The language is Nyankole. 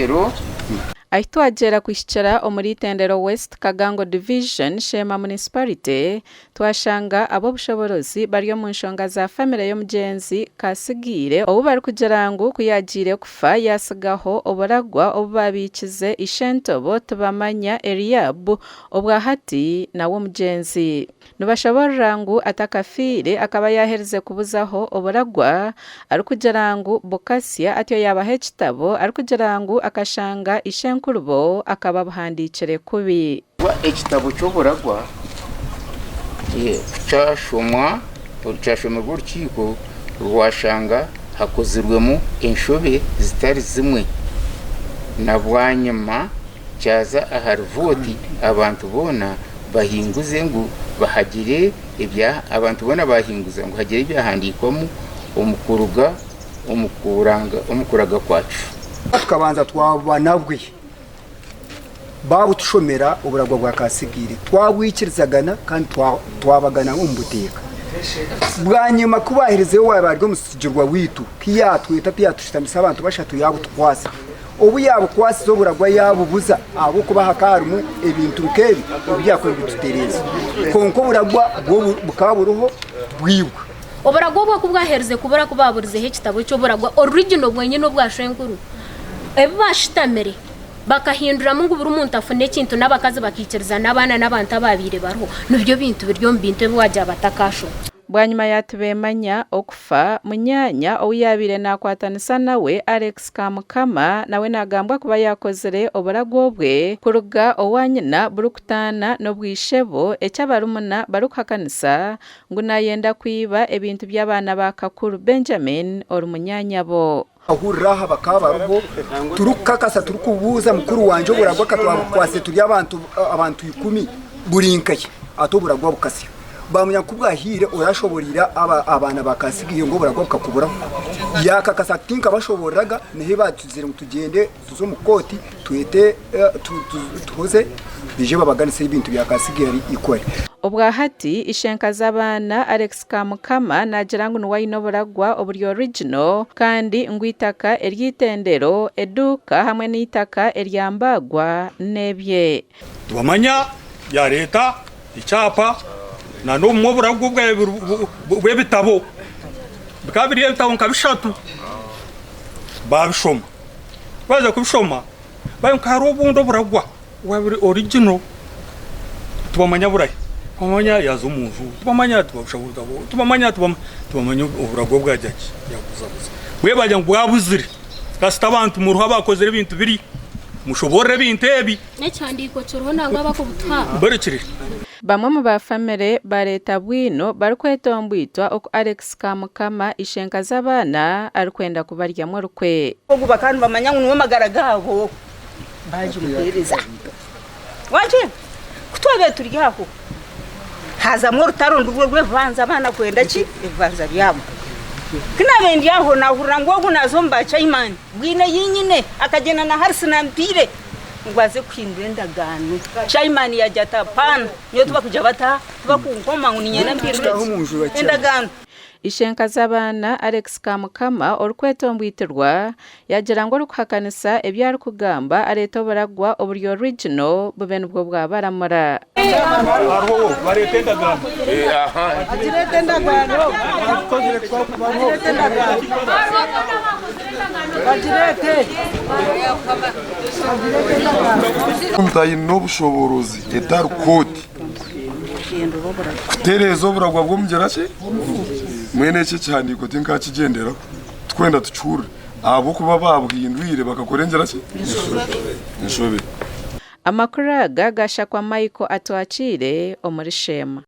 Reero. Ahi twagyera kuhikira omuri Itendero West Kagango Division, Sheema Municipality, twashanga ab'obushoborozi bari omu nshonga za famire y'omugyenzi Kasigiire ou barikugira ngu ku yaagiire kufa yaatsigaho oburagwa obu baabiikize Ishentobo Tibamanya Eliab obwa hati nawe omugyenzi. Nibashoborora ngu atakafiire akaba yaaherize kubuzaho oburagwa arikugira ngu bukasya atyo yaabaha ekitabo arikugira ngu akashanga ishenkurubo akaba abuhandiikire kubi. Ekitabo ky'oburagwa ku kyashomwa kyashomerwa orukiiko rwashanga hakozirwemu enshobe zitari zimwe na bwanyima kyaza ahari vooti abantu boona bahinguze ngu bahagire ebya abantu boona bahinguza ngu hagire ebyahandiikwamu omu kuruga omu kuranga omu kuraga kwacu. Tukabanza twaba nabwe baabutushomera oburagwa bwa Kasigiire twabwikirizagana kandi twabagana omu buteeka. Bwanyima ku baaherizeyo owaaba ari omusigirwa waitu ku yaatweta tiyaatushutamisa abantu bashatu yaabutukwasa. Obu yaabukwasize oburagwa yaabubuza ahabw'okuba hakaba harimu ebintu nk'ebi obu yaakuba nibitutereeza. Kwonka oburagwa bwo bukaba buriho bwibwa. Oburagwa obwo ku bwaherize kubura ku baaburizeho ekitabo ky'oburagwa orurigino bwenyine obwa shwenkuru, ebi baashutamire bakahinduramu ngu buri muntu afune ekintu n'abakazi bakaikiriza n'abaana n'abantu abaabaire bariho, nibyo bintu biri omu bintu ebi waagira batakaashoma. Bwanyima ya Tibemanya okufa, munyaanya ou yaabaire naakwatanisa nawe, Alex Kamukama, nawe naagambwa kuba yaakozire oburagwa obwe kuruga owa nyina burikutaana n'obwa ishebo, eki abarumuna barikuhakanisa ngu naayenda kwiba ebintu by'abaana ba Kakuru Benjamin ori munyaanyabo. Ahurira aha bakaba bariho turikukakasa turikubuuza mukuru wangye oburagwa ka twabukwasire turi abantu abantu ikumi buri nkahi ati oburagwa bukasya bamanya ku bwahiire orashoborire abaana ba Kasigihe ngu oburagwa bukakuburaho yakakasa ati tinkabashoboreraga niho batugizire ngu tugyende tuze omu kooti twete tuhoze baije babaganise ebintu bya Kasigihe equally. Obwa hati, Ishenkazabaana Alex Kamukama naagira ngu niwe aine oburagwa oburi original kandi ngu eitaka ery'eitendero, eduuka hamwe n'eitaka erya Mbaagwa n'ebye. Tibamanya yareeta ekyapa na n'obumwe oburagwa bw'ebitabo bikaba biri ebitabo nka bishatu baabishoma ku baaza kubishoma baareeba hariho obundi oburagwa. Bwabire original tibamanya burahi tibamanya yaza omunju tibamanya tibabusha obutabo tibamanya tibamanya oburagwa bwagira ki bwabuzabuza mbwenu bagira ngu bwabuzire kasita abantu muriho abakozire ebintu biri mushoborore ebintu ebi. N'ekihandiiko kiriho nangwa abakubutuha. Mbwenu kiri. Bamwe omu ba famire bareeta bwino barikwetomboitwa oku Alex Kamukama ishenkazabaana arikwenda kubaryamu orukwe. Ogu bakaba nibamanya ngu niwe magara gaabo. Baagimuheereza. Wagira ku twabaire turi aho, haazamu orutaro nirwo rw'ebibanza abaana kwenda ki? Ebibanza byabo. Ku naabaire ndi aho naahurira ngu ogu naaza omu ba chairman, bwine ei nyine akagyenda na Harisi nampiire ngu aze kuhindura endagaano. Chairman yaagira ati apaana, nyowe tibakugira bata, tibakunkoma ngu niinyenda mpindure ki? Endagaano. Ishenkazabaana Alex Kamukama orikwetombwitirwa Yaagira ngu orikuhakanisa ebi arikugamba areete oburagwa oburi original bube nibwo bwabaramura. Omuntu aine obushoboorozi etari kooti kutereeza oburagwa bw'omugyera ki? Mbwenu eki ekihandiiko tinkakigyenderaho. Tikwenda tukihurire ahabw'okuba baabuhindwire bakakora engira ki? Enshobe. Amakuru aga gashakwa Michael Atwakiire omuri Sheema.